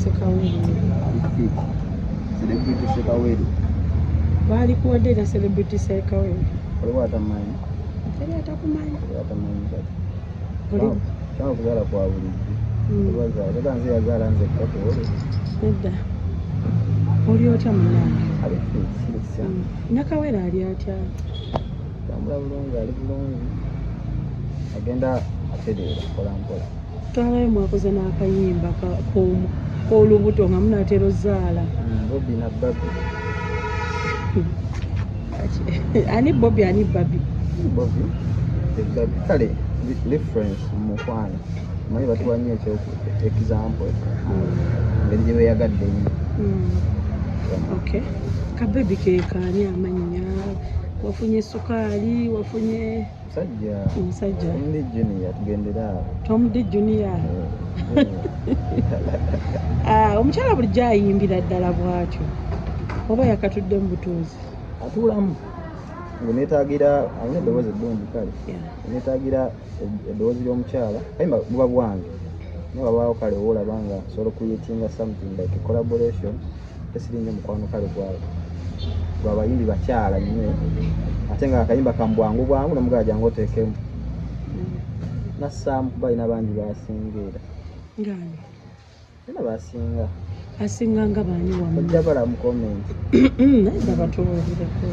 Sekaweru. Ali fit. Celebrity Sekaweru. Baalikuwadde era Celebrity Sekaweru. Waliwo atamanyi. Teri atakumanyi. Waliwo atamanyi kati. Oli Kyama kuzaala kwa bulijjo. Olwazaala. Tata nze yazaala nzekka kuwole. Nedda. Oli otya munnange? Ali fit. Sirisa. Nakawere ali atya? Tambula bulungi, ali bulungi. Agenda atereera mpola mpola. Twalayo mwakoze n'akayimba k'olubuto nga munaatera ozaala. Bobby na Barbie. Ani Bobby, ani Barbie? Bobby the Barbie. Kale reference mu mukwano. Manyi batuwa nnyo ekyoku example. Engeri gye beeyagadde ennyo. Okay. Kabebi keekaani amannya? Wafunye sukaali, wafunye Musajja. Omusajja. Tom D Junior, tugendere awo. Tom D Junior. Ah, omukyala bulijjo ayimbira ddala bw'atyo oba yakatudde mu butuuzi? Atuulamu. Neetaagira alina eddoboozi eddungi kale. Neetaagira eddoboozi ly'omukyala. Kayimba buba bwange. Naye wabaawo kale woolaba nga nsobola okucreatinga something like a collaboration. Ate siri nnyo mukwano kale gwa bayimbi bakyala nnyo. Ate nga akayimba ka mu bwangu bwangu nomugala jangu oteekemu. Nassaamu kuba alina bangi basinga era. Ngani? Alina basinga. Asinga nga baani wamu? Ojja bala mu comment. Naye batubuulireko.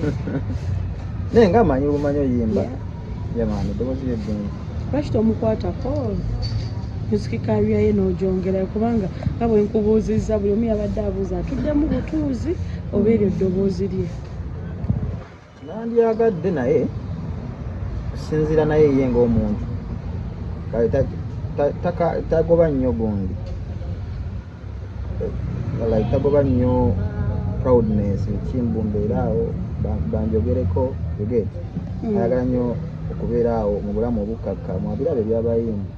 Naye nga amanyi bumanyi oyimba. Yamaani eddoboozi lye eddungi. Lwaki tomukwatako music career ye n'ogyongerayo, kubanga nga bwe nkubuuzizza buli omu yabadde abuuza atuddemu butuuzi oba eryo eddoboozi lye? Nandyagadde, naye kusinziira naye ye ng'omuntu kale tagoba nnyo gundi. Like tagoba nnyo proudness ekimbu mbeera awo banjogereko, you get? Ayagala nnyo okubeera awo mu bulamu obukkakkamu abiraba ebyabayimbi.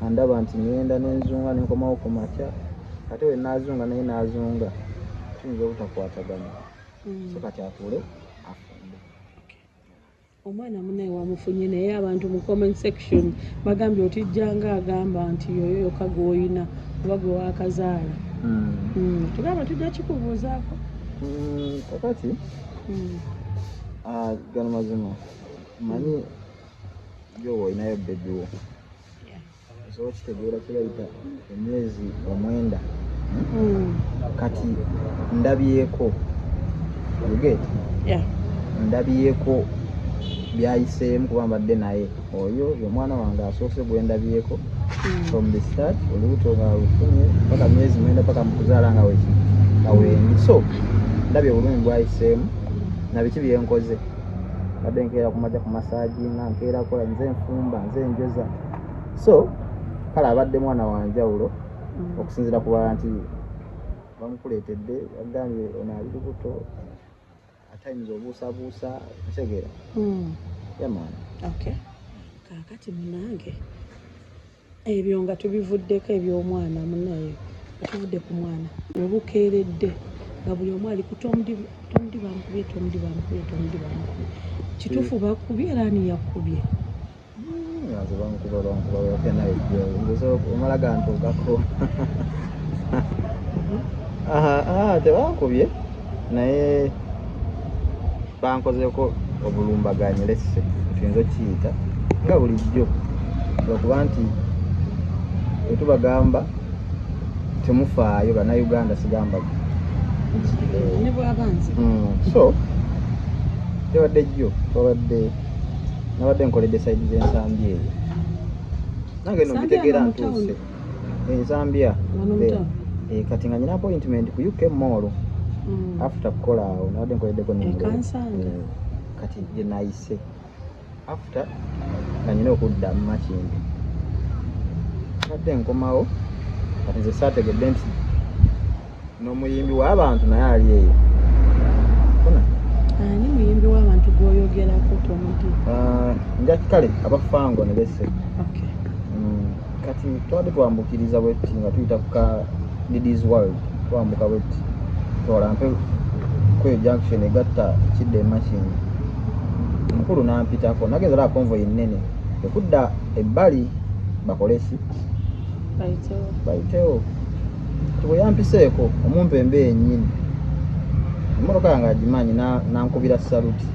Andaba nti ŋŋenda n'enzunga nenkomawo ku makya, ate we naazunga naye naazunga, tuyinza obutakwatagana. So kati atuule afumbe. Omwana munaye wamufunye, naye abantu mu comment section bagambye otijjanga agamba nti yoyo yokka gw'oyina oba gwe wakazaala. Tugamba tujja kikubuuzaako. Kakati gano mazima manyi gyoba olinayo baby wo, osobola okitegeera kye bayita emyezi 9. Kati ndabyeko, you get? Ndabyeko byayiseemu kuba mbadde naye, oyo ye mwana wange asoose gwe ndabyeko from the start, olubuto nga lufunye paka myezi 9 paka mukuzaala nga weki nga wendi. So ndabye obulumi bwayiseemu na biki byenkoze. Mbadde nkeera kumakya ku massaginga, nkeera kola, nze nfumba, nze njoza. So kale abadde mwana wanjawulo okusinziira kuba nti bamukuleetedde agambye ono ali lubuto, at times obuusabuusa ntegeera. Yamaani. Okay. Kaakati munange ebyo nga tubivuddeko eby'omwana, munaye nga tuvudde ku mwana, webukeeredde nga buli omu ali ku Tom D, Tom D bamukubye, Tom D bamukubye, Tom D bamukubye. Kituufu bakubye era ani yakubye? Nze bankuba, bankuba bapya naye nze omala gantuukako. Aha, tebankubye naye bankozeeko obulumbaganyi, lesse tuyinza okiyita nga bulijjo, lwakuba nti wetubagamba temufaayo Bannayuganda, sigamba. Ne bwabanze. So tebadde jjo, twabadde nabadde nkoledde side z'Ensambya eyo nange no Nsambya mbitegeera wano mu ntuuse town? Ensambya. Wano mu town? Kati nga nyina appointment ku UK Mall. After kukola awo nabadde nkoleddeko E Kansanga. Kati gye nayise after nga nyina okudda mu Makindye, badde nkomawo. Kati nze saategedde nti n'omuyimbi w'abantu naye ali eyo. Funa. Ani muyimbi w'abantu gw'oyogerako, Tom D? Ah, nja kale abafango ne besse. Kati twabadde twambukiriza bwetti nga tuyita ku ka Didis World, twambuka bwetti twalampe kweyo junction egatta kidda emakindi, omukulu nampitako nagenza laba convoy ennene ekudda ebbali bakole ki? Bayitewo. Bayitewo. Kati bwe Tampiseeko omumpembe yennyini, emmotoka yange agimanyi, nankubira saluti,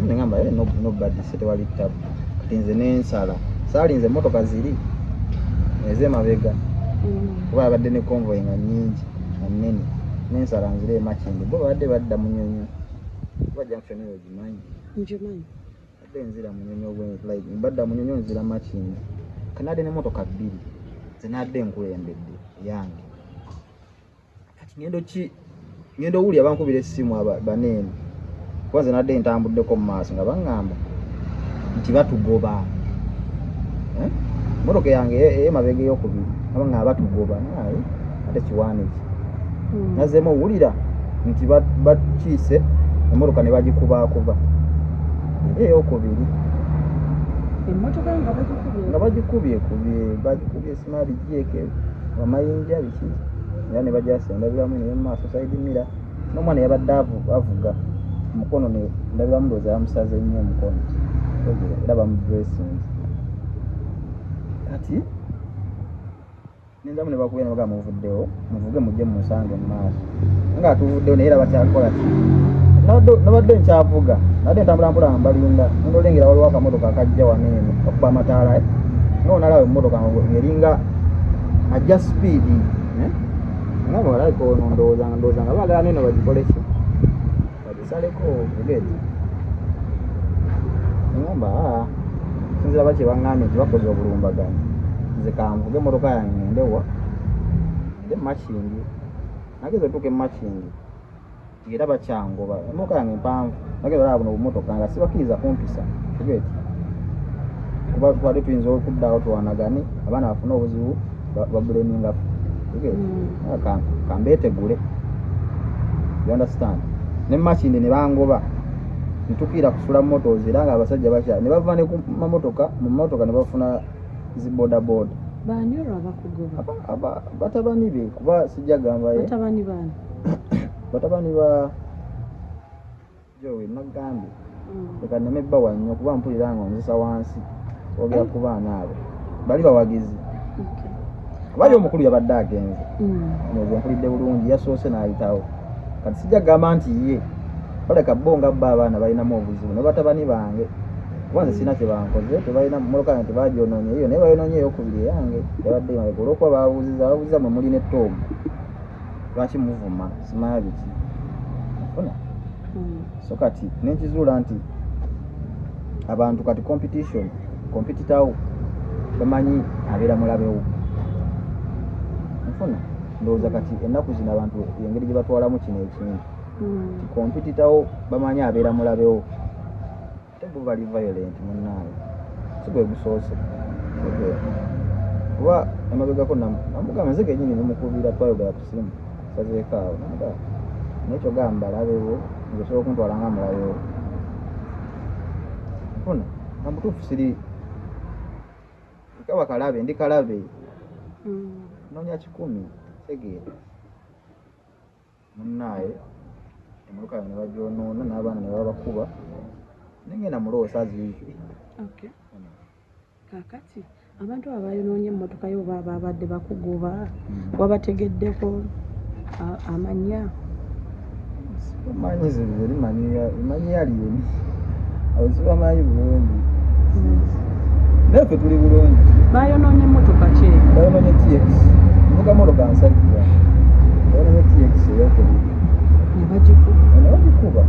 nengamba, "Eh, nobody se tewali tabu." Kati nze nensala, saalinze emmotoka ziri ez'emabega, kuba yabadde ne convoy nga nnyingi, nga nnene. Nensala nzire emakindi, bo babadde badda Munyonyo, kuba junction eyo ogimanyi. Ngimanyi. Badde nzira Munyonyo, like badda Munyonyo, nzira Makindi. Kanadde n'emmotoka bbiri, nze nadde nkulembedde yange. Kati ngendo ki, ngenda owulira bankubira essimu baneeno, kuba nze nadde ntambuddeko mu maaso, nga baŋŋamba nti batugoba. Eh? Emmotoka yange ey'emabega eyokubiri, nga baŋŋamba batugoba, naye ate kiwaaniki. Nazeemu owulira nti bakiise emmotoka ne bagikubaakuba era eyokubiri. Emmotoka nga bagikubye? Nga bagikubye kubye, bagikubye sima bigyeke amayinja biki, era ne bagyasa endabiramu naye mu maaso, side mirror, n'omwana yabadde avuga omukono ne ndabiramu, ndowooza yamusaze nnyo omukono, era bamudressinze. Kati nenzamu ne bakubira ne bagamba, "Muvuddewo, muvuge mujje mumusange mu maaso." Nga tuvuddewo, naye era bakyakola ki? Nabadde nkyavuga, nabadde ntambula mpola nga mbalinda, ngenda olengera waliwo akamotoka akajja wano eno kakuba amataala, eh? Nga onalaba emmotoka ng'eringa ajja speed, eh? Nga balabika ono, ndowooza nga baagala neno bagikole ki, bagisaleko ogeti. Ngamba, "Aa, sinzira baki baŋŋambye nti bakoze obulumbaganyi, nze kanvuge emmotoka yange ngende wa, ngende Makindi." Nageza otuuka e Makindi era bakyangoba, emmotoka yange mpanvu. Nageza olaba buno obumotoka nga sibakkiriza kumpisa ogeti, kuba twali tuyinza okuddaawo tuwanagane, abaana bafune obuzibu, bablaminga ogeti. Kambeetegule, you understand? Ne Makindi ne bangoba, netukiira kusula motos, era nga abasajja bakya ne bava ne ku mamotoka, mu motoka ne bafuna zi boda boda. Baani olwo abakugoba? Batabani be, kuba sijja gamba ye. Batabani baani? Batabani ba Jowe nagambye. Leka nneme bbawa nnyo, kuba mpulira nga onzisa wansi ogera ku baana abo bali bawagizi. Kuba ye omukulu yabadde agenze. Nze mpulidde bulungi, yasoose n'ayitawo. Kati sijja kugamba nti ye, baleka bo nga bo abaana balinamu obuzibu ne batabani bange, kuba nze sirina kye bankoze, tebalina mmotoka yange tebagyonoonye eyo, naye bayonoonye eyokubiri eyange yabadde emabega, olw'okuba babuuziza, mwe mulina ettoomu, lwaki muvuma, simanya biki ofuna. So kati nenkizuula nti abantu kati competition, competitor wo bamanyi abeera mulabewo, nfuna. Ndowooza kati ennaku zino abantu engeri gye batwalamu kino ekintu, ti competitor wo bamanyi abeera mulabewo, ate bo bali violent munnaawe, si gwe gusoose. Kuba emabegako namugamba nze kenyini nemukubira, twayogera ku simu, sazeeko awo, namugamba naye kyogamba balabewo, nze osobola okuntwala nga mulabewo, nfuna. Nga mutuufu siri kaba kalabe, ndi kalabe. Noonya 100, tegeera munnaaye, emmotoka yange ne bagyonoona n'abaana ne babakuba, nengenda muloosa as usual. Okay. Kaakati abantu abo bayonoonye emmotoka yo, oba babadde bakugoba, wabategeddeko amanya? Sibamanyi, eri manyi aliyeni abo, sibamanyi bulungi, naye ffe tuli bulungi. Bayonoonye emmotoka ki? Bayonoonye TX, nvuga motoka nsajja, bayonoonye TX eyokubiri. Ne bagikuba? Ne bagikuba,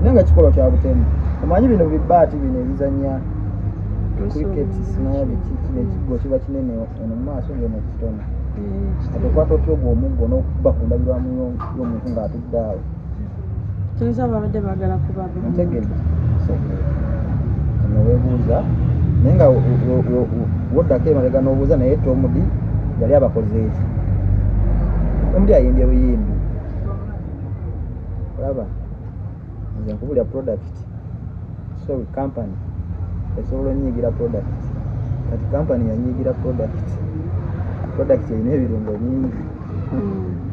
naye nga kikolwa kya butemu. Omanyi bino bibaati bino ebizanya cricket, simanya biki, kino ekiggo kiba kinene eno mu maaso, ngeno kitono. Kati okwata otya ogwo omuggo n'okuba ku ndabirwamu y'omuntu ng'atudde awo? Kiyinza babadde baagala kuba. Ntegedde. Kano weebuuza, naye nga woddako emabega n'obuuza, naye Tomudi yali abakoze eki? Tomudi ayimbye buyimbi, olaba nze nkubulya product, sorry, company esobola onyiigira product. Kati company yanyiigira product, product erina ebirungo bingi,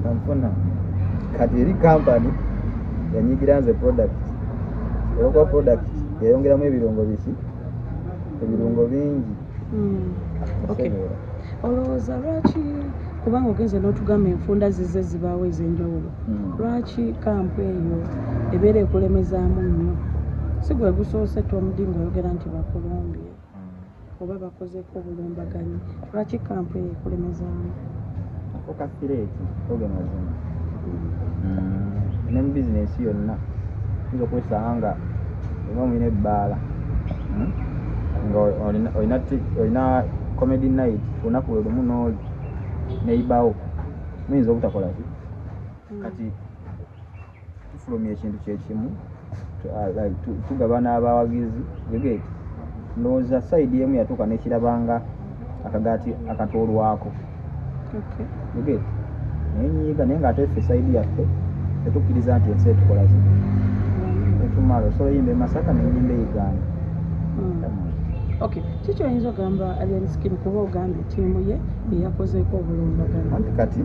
anfuna. Kati eri company yanyiigira nze product, olwokuba product yayongeramu ebirungo biki, ebirungo bingi. Okay. Otegeera? Olowooza lwaki Kubanga ogenze n'otugamba enfunda zize zibaawo ez'enjawulo, lwaki camp eyo ebeera ekulemezaamu nnyo? Si gwe gusoose, Tom Dee, ng'oyogera nti bakulumbye oba bakozeeko obulumbaganyi. Lwaki camp eyo ekulemezaamu? Afuuka threat, oge mazima. Ne mu bizinesi yonna oyinza okwesanga nga oba mulina ebbaala, nga olina comedy night olunaku lwe lumu n'oli neibawo, muyinza obutakola ki. Kati tufulumya ekintu kyekimu, like, tugabana abawagizi, you get? Ndowooza side emu yatuuka nekirabanga akagaati akatoolwako. You get? Naye nyiiga, naye ng'ate ffe side yaffe tetukkiriza nti ensi etukola ki, etumala. Osobola oyimba e Masaka nenyimba e Uganda. Okay, kiki oyinza ogamba Alien Skin, kuba ogambye ttiimu ye eyakozeeko obulumbaganyi? Anti kati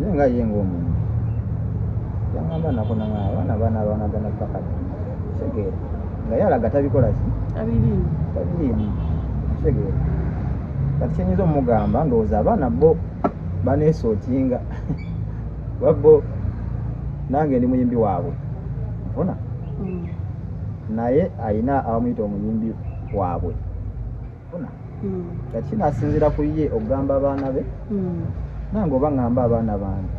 ye nga ye ng'omuntu yaŋŋamba nako naŋa abaana baana abawanagana paka kitegeera nga ye alaga tabikola ki. Abiriimu. Tabiriimu, kitegeera. Kati kyenyinza omugamba, ndowooza abaana bo baneesootinga kuba bo nange ndi muyimbi waabwe, nfuna. Naye ayina abamuyita omuyimbi waabwe, nfuna. Kati kinasinziira ku ye okugamba abaana be, nange oba ŋŋamba abaana bange,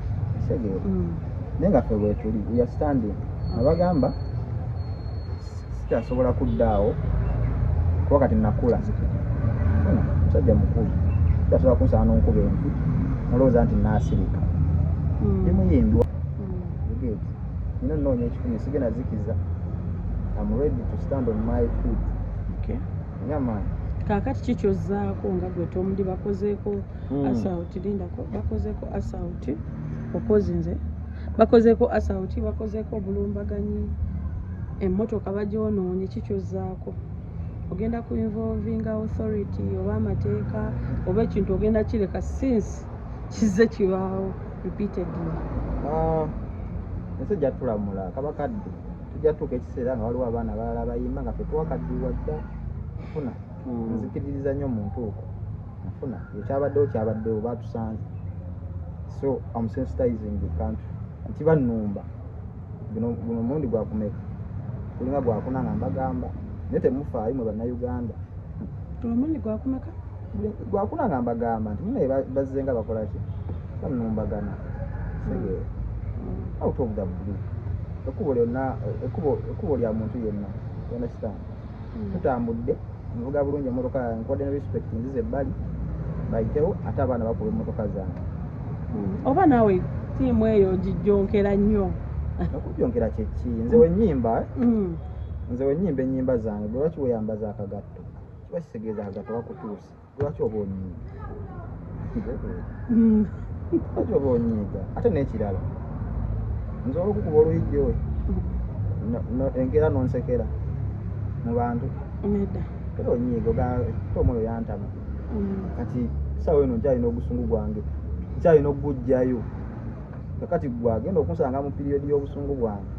kitegeera. Naye nga ffe bwetuli, we are standing. Nabagamba sikyasobola kudda awo kuba kati nakula. Funa, musajja mukulu, sikyasobola kunsaba n'onkuba empi nolowooza nti naasirika. Ndi muyimbi. You get? Nina nnoonya 100, sigenda zikiza. I'm ready to stand on my feet. Yeah, man. Kaakati kikyozzaako nga gwe Tom Dee, bakozeeko assault, lindako, bakozeeko assault, okozinze, bakozeeko assault, bakozeeko obulumbaganyi, emmotoka bagyonoonye. Kikyozzaako ogenda ku involvinga authority oba amateeka, oba ekintu ogenda kireka since kizze kibaawo repeatedly? Ah, ensi ejja tulamula, kaba kadde. Tujja tuuka ekiseera nga waliwo abaana abalala abayimba nga ffe twakaddiwa dda, nfuna. Nzikiririza nnyo mu ntuuko, nfuna. Ekyabaddewo kyabaddewo, batusanze. So am sensitizing the country nti bannumba guno omulundi gwakumeka, gulinga gwakuna nga mbagamba, naye temufaayo mwe Bannayuganda. Omulundi gwakumeka? Gwakuna nga mbagamba nti munaye bazze nga bakola ki, banumbagana. Tegeera, out of the blue, ekkubo lyonna, ekkubo lya muntu yenna, you understand? Tutambudde, nvuga bulungi emmotoka yange, nkuwadde ne respect, nziza ebbali bayitewo, ate abaana bakuba emmotoka zange. Oba naawe ttiimu eyo gijjonkera nnyo? Okujjonkera kyeki? Nze wenyimba, nze wenyimba ennyimba zange, gwe lwaki weeyambaza akagatto? Kiba kitegeeza akagatto bakutuuse. Lwaki oba onyiiga? Lwaki oba onyiiga? Ate n'ekirala, nsobola okukuba oluyijja oyo enkeera nonsekera mu bantu. Nedda. Era onyiiga ogamba omwoyo yantama. Kati sawa eno nkyalina ogusungu gwange, nkyalina okugujjayo. Kakati gwe agenda okunsanga mu period y'obusungu bwange,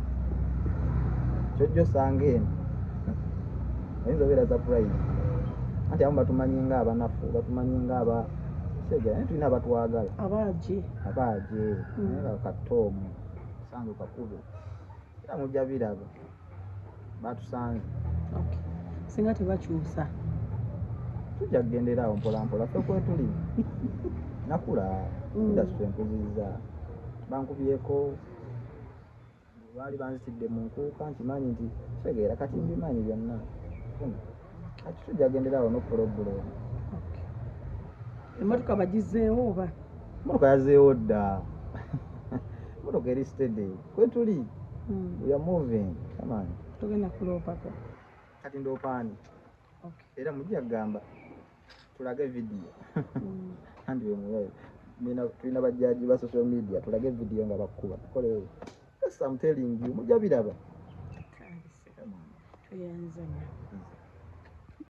kyojja osanga eno oyinza obeera surprise. Anti abamu batumanyi nga abanafu, batumanyi nga aba segera, naye tulina abatwagala. Abaagi. Abaaje. Naye nga katoomu sange kakube, era mujja biraba batusanze. Okay. Singa tebakyusa? Tujja kugendera awo mpola mpola, ffe kwetuli. Nakula, industry enkuzizza, bankubyeko, baali banzitidde mu nkuuka, nkimanyi nti kitegeera, kati mbimanyi byonna. Kati tujja kugendera awo, no problem. Okay. Emmotoka bagizeewo oba? Emotoka yazeewo dda, emotoka eri steady, kwetuli. We are moving. Come on. Togenda kuloopako? Kati ndoopaani? Era mujja kugamba tulage vidiyo. Anti tulina bajjaji ba social media, tulage vidiyo nga bakkuba, tukolewo. Yes, I'm telling you, mujja biraba. Tweyanza nnyo.